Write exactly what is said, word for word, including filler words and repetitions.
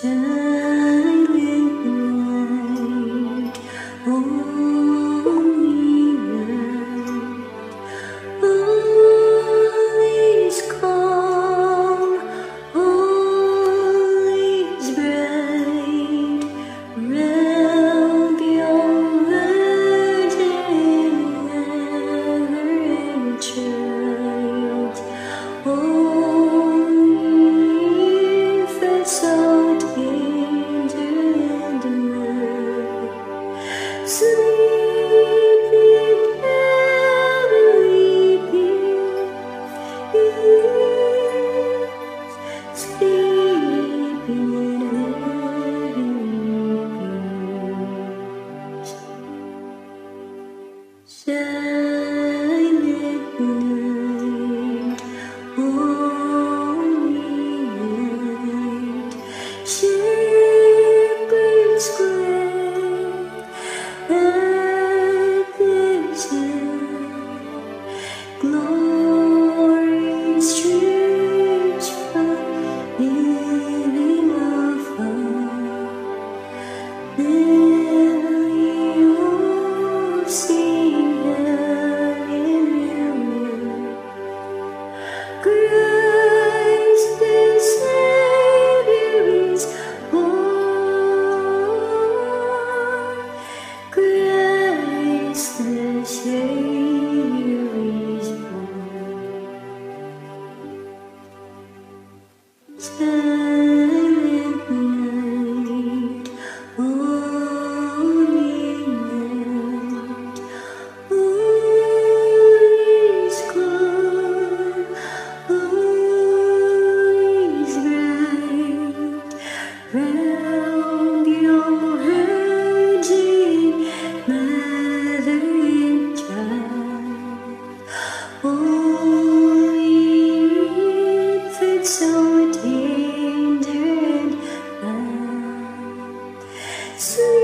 Silent night, holy night, all is calm, all is bright, round your virgin mother and child. O infant, so tender and mild, sleep in heavenly peace, sleep in heavenly peace. Silent night, holy night, shepherds glad at the sun, glory streams from heaven afar. Lily of sing hallelujah. Christ the Savior is born. Christ the Savior is born. Silent night, holy night, all is calm, all is bright, round your virgin mother and child. Holy infant, so tender and mild, sleep